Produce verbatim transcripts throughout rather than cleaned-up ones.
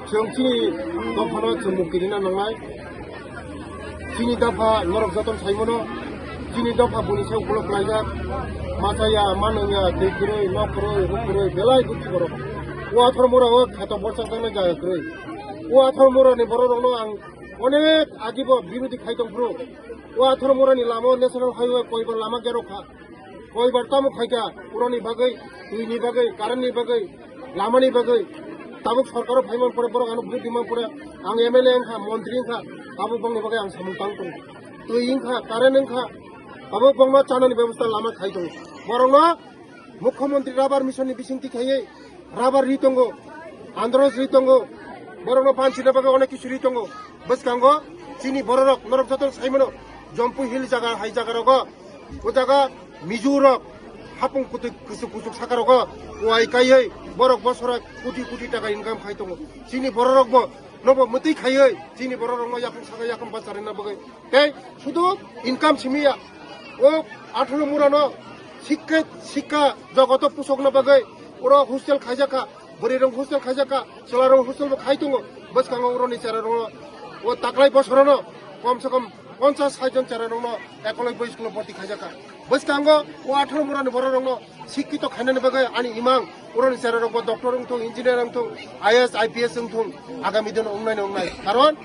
Chwng chini dophano chwng mukti rina nangnai. Chini dopha norok jotono saimano. Chini dopha buni sayo ukulok khlaijak. Machaya, manwngya, twi kwrwi, nok kwrwi, ruk kwrwi, belai dukhi borok. O Athor mura o kheto borchak jaknai jaga kwrwi. O Athor mura ni borok rokno ang onek agibo birodhi khai tong phuru. O Athor mura ni lama o national highway koiba lama gerok kha. Koibar tamo khaikha, uroni bagwi, twini bagwi, currentni bagwi, lamani bagwi. Tabuk sorkaro phaiman pore borok ano vote diman pore ang M L A wngkha, montri wngkha, tabuk bongni bagwi ang samung tang tongo. Twi wngkha, current wngkha, tabuk bongma chanani bebosta lama khai tongo. Borokno Mukhyamantri Rabar Mission ni bisingtwi khaiwi rabar ri tongo, andros ri tongo, borokno panchina bagwi onek kisu ri tongo. Bwskango chini bororok norok jotono saimano, Jampui Hill jaga hai jaga rogo, o jaga Mizo rok hapung kutuk kusuk kusuk saka rogo, wai kaiwi borok bosora koti koti taka income khai tongo. Chini bororok bo nobo mwtwi khaiwi chini bororokno yapung saka yakung bacharina bagwi tei sudu income simiya. O atharo murano sikhe sikha jogoto pusokna bagwi oro hostel khaijakha. Bwrwi rok hostel khaijak kha, chwla rok hostel bo khai tongo. Bwskango uroni chera rok o taklai bosorono kom se kom ponchas sait jon chera rokno Eklavya school o bhorti khaijak kha. Bwskango o atharo murani borok rokno sikkito khainani bagwi ani imang uroni chera rok bo doctor wngthung, engineer wngthung, I A S, I P S wngthung, agami dino wngnai wngnai. Karon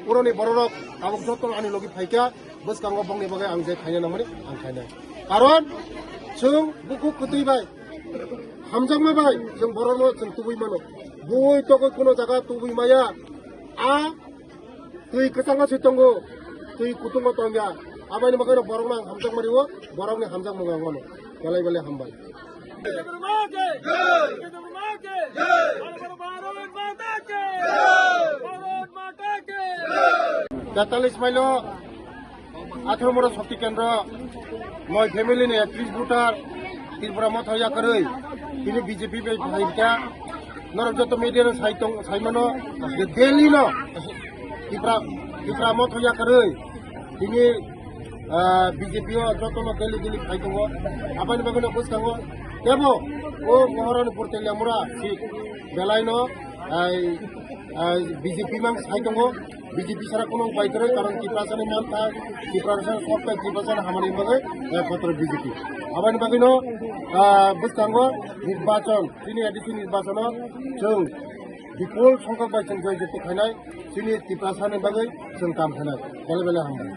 uroni borok rok tabuk joto ani logi phaikha, bwskango bongni bagwi ang je khaina nangmani ang khainai. Karon chwng bukhuk kwtwi bai hamjakma bai chwng borokno chwng tubui mano. Bui tokoi kuno jaga tubui maya. A twi kwchangma se tongo, twi kutungo tongya. Aboni bagwi borokno ang hamjakma rio, borokni hamjakma ang mano. Belai belai hambai. Tetalis mailo Atharo mura Shakti Kendra, moi family ni ekatris voter, Tripura motha yakarwi, tini B J P bai phaikha, norok joto media no sai tong, sai mano, je Delhi no, Tripura, Tripura motha yakarwi, tini, ah, B J P o joto no Delhi Delhi phai tongo, aboni bagwi no bwskango, kebo, o Maharani Portelia mura, si, belai no, ai, ai, B J P mang sai tongo. B J P sara kuno upai kwrwi, karon Tiprasani mantha, Tiprasani sokta, Tiprasani hamani bagwi, eh, ekmatro B J P. Aboni bagwino, ah, bwskango nirbachon, chini A D C nirbachono chwng bipul songkhok bai chwng joy jyoti khainai, chini Tiprasani bagwi chwng kam khainai. Belai belai hambai.